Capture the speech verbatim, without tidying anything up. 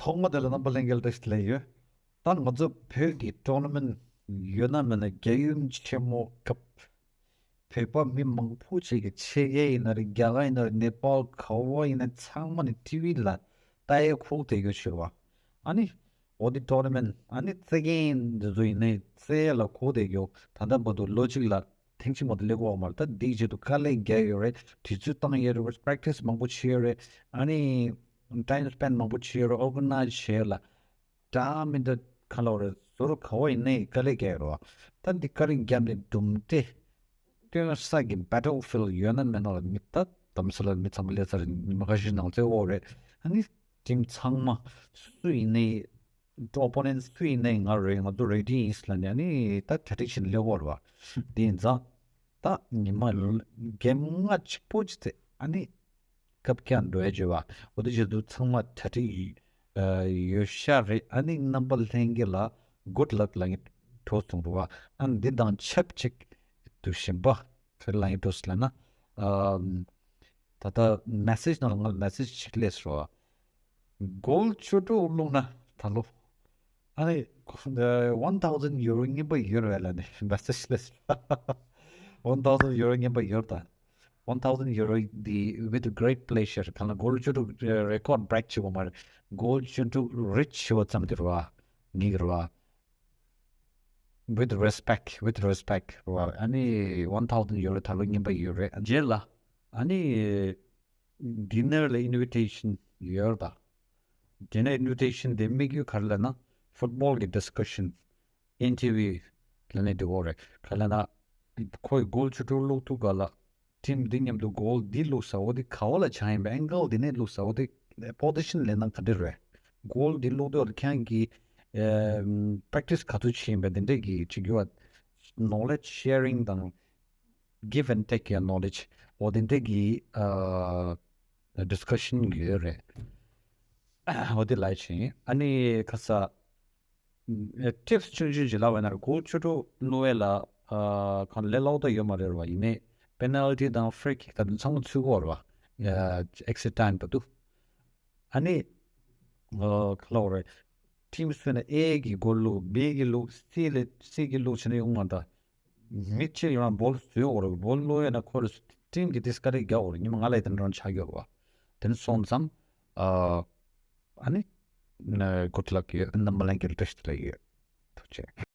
ཐོག་མ་དེ་ལ་རྣམ་པ་ལྷན་རྒྱས་བཀྲ་ཤིས་བདེ་ལེགས་ཡོད། ད་ང་ཚོ་བོད་ཀྱི་ཊོར་ན་མེན་ཊི་ཡོད་ན་མེད་ན་རྒྱལ་ཡུམ་ཆེན་མོ་སྐབས་བོད་པ་མི་མང་པོ་ཅིག་གིས་ཆེད་མངགས་ཡིན་ན་རེད། རྒྱ་གར་ཡིན་ན་རེད། ནེ་པཱལ་ག་པར་ཡིན་ན་ཚང་མ་ནས་ཊི་ཝི་ལ་ལྟ་ཡས་ཁུག་བསྡད་ཡོད་ཤག་པ། ཨ་ནི་འོ་དེ་ཊོར་ན་མེན་ཊི་ཨ་ནི་རྩེད་མཁན་འདི་ཚོ་ཡིན་ནའི་རྩེད་ཡས་ལ་ཁུག་བསྡད་ཡོད། ད་ལྟ་བར་དུ་ལོ་གཅིག་ལ་ཐེངས་གཅིག་མ་གཏོགས་སླེབས་ཡོད་མ་རེད། ད་འདིའི་ཆེད་དུ་དཀའ་ལས་རྒྱག་ཡོད་རེད། དུས་ཚོད་བཏང་ཡོད་རེད། པེ་རེག་ཊི་སི་མང་པོ་བྱས་ཡོད་རེད། ཨ་ནི་ཊའིམ་སི་པེན་མང་པོ་བྱས་ཡོད་རེད། ཨོར་ག་ནའི་ཛི་བྱས་ཡོད་ལ། འདྲ་མི་འདྲ་ག་ལབ་རེད། ཟུར་ག་པར་ཡིན་ནའི་དཀའ་ལས་རྒྱག་ཡོད་རེད་པ། ད་འདི་དཀའ་ལས་བརྒྱབ་ནས་གྲུབ་འབྲས་སྟོན་ས་གི་བྷེ་ཊལ་ཕིལ་ཌི་ཡོད་ན་མེད་ན་ལ་མི་ད་དམ་ས་ལ་མི་ཚང་མ་སླེབས་ཚར། ཉི་མ་ཁ་ཤས་ནང་རྩེད་ཡོད་རེད། ཨ་ནི་ཊིམ་ཚང་མ་སུ་ཡིན་ནའི་ཨོ་པོ་ནེན་ཊི་སུ་ཡིན་ནའི་ང་རེད། ང་ཚོ་རེ་ཌི་ཡིན་ལབ་ནས་ཨ་ནི་ད་གྲ་སྒྲིག་བྱས་ནས་སླེབས་ཡོད་རེད་པ། དེ་ཡིན་ཙང་ད་ཉི་མ་རྒྱབ་ལྔ་གཅིག་པོ་ཅིག་ཚེ་ཨ་ནི་སྐབས་ཀྱང་འགྲོ་ཡ་བྱེད་པ། འོ་དེ་བྱེད་དུས་ཚང་མ་གྲ་སྒྲིག་ཡོད་ཤག་རེད། ཨ་ནི་རྣམ་པ་ལྷན་རྒྱས་ལ་གུཌ་ལག་ལབ་མཁན་འགྲོ་སོང་རེད་པ། ཨ་ནི་འདི་དང་ཆབས་ཅིག་ཏུ་གཞན་པ་ག་རེ་ལབ་མཁན་འགྲོ་སོང་ལབ་ན། ཨམ། ད་ལྟ་མེ་སེ་ཇི་ནང་ལ་ང་ལ་མེ་སེ་ཇི་ཅིག་སླེབས་སོང་རེད་པ། གོལ་བཅུ་དྲུག་བླུགས་ན་ད་ལོ། ཨ་ནི་ཁོ་ཝན་ཐའུ་ཟེན་ཡུ་རོ་རྔན་པ་ཡོད་རེད་པས་ལབ་ནས་མེ་སེ་ཇི་སླེབས་སོང་། ཝན་ཐའུ་ཟེན་ཡུ་རོ་རྔན་པ་ཡོད་རེད་ད། One thousand euro the with great pleasure. གང་ལ་གོལ་བཅུ་དྲུག་རེ་ཀོར་བྷེ་རེག་བྱེད་དགོས་མ་རེད། གོལ་བཅུ་དྲུག་རིཆ་ཆེ་བ་ཙམ་དེ་རེད་པ། ངེས་རེད་པ། With respect, with respect རེད་པ། ཨ་ནི་one thousand euro ད་ལོ་རྔན་པ་ཡོད་རེད། རྗེས་ལ་ཨ་ནི་ཌི་ནར་ལ་ཨིན་ཝི་ཊེ་ཤན་ཡོད་རེད་ད། ཌི་ནར་ཨིན་ཝི་ཊེ་ཤན་དེ་དམིགས་ཡུལ་ག་རེ་ལབ་ན་ཕུཊ་བྷོལ་གི་ཌིས་ཀ་ཤན། ཨིན་ཊར་བིའུ་ལབ་ནས་འདི་འོ་རེད། ག་ལབ་ན། ཁོས་གོལ་བཅུ་དྲུག་བླུགས་དུས་ག་ལ། ཊིམ་འདི་མཉམ་དུ་གོལ་འདི་བླུགས་ས་འོ་དེ་ག་བ་ལ་ཆགས་ཡིན་པ། ཨེང་གལ་འདི་ནས་བླུགས་ས་འོ་དེ། པོ་ཛི་ཤན་ལེན་སྟངས་ག་འདྲ་རེད། གོལ་འདི་བླུགས་དུས་ཁྱེད་གིས་པེ་རེག་ཊི་སི་ག་ཚོད་བྱས་ཡིན་པ་འདི་འདྲས་ཀྱི་ཅིག་ཡོད་པ། ནོ་ལེཇ་ཤེ་རིང་དང་། Give and take your knowledge འོ་དེ་འདྲས་ཀྱི་ཨ་ཌིས་ཀ་ཤན་ཡོད་རེད། འོ་དེ་ལབ་བྱས་ཨ་ནི་ཁ་ས། ཨ། ཊིབ་སི་ཆུང་ཆུང་ཅིག་ལབ་པ་ཡིན་ན་གོལ་བཅུ་དྲུག་བླུགས་ཡས་ལ་ཨ་གང་ལས་སླ་པོ་ད་ཡོད་མ་རེད་པ། ཡིན་ནའི་པེ་ནལ་ཊི་དང་ཕི་རི་ཀིག་ད་དུང་ཚང་མ་ཚུད་ཀྱི་ཡོད་རེད་པ། ཨ་ཨེག་སི་ཊི་ཊའིམ་བར་དུ། ཨ་ནི་ཨ་ག་ལབ་དགོས་རེད། ཊིམ་སུ་ཡིན་ན་ཨེ་གིས་གོལ་བླུགས། བི་གིས་བླུགས། སི་ལ་སི་གིས་བླུགས་བྱས་ནས་ཡོང་མ་ད། མི་གཅིག་ཡོང་ན་བྷོལ་བཟོས་ཡོད་རེད། བྷོལ་བླུགས་ཡས་ན་ཁོ་རེ་ཊིམ་གྱིས་དེ་དཀའ་ལས་རྒྱག་ཡོད་རེད། ཉི་མ་ལྔ་ལས་དེ་འདྲ་ཆགས་ཡོད་རེད་པ། དེ་ནས་སོང་ཙང་ཨ་ཨ་ནི་གུཌ་ལག་ཡོད། རྣམ་པ་ལྷན་རྒྱས་ལ་བཀྲ་ཤིས་བདེ་ལེགས་ཡོད། ཐུགས་རྗེ་ཆེ།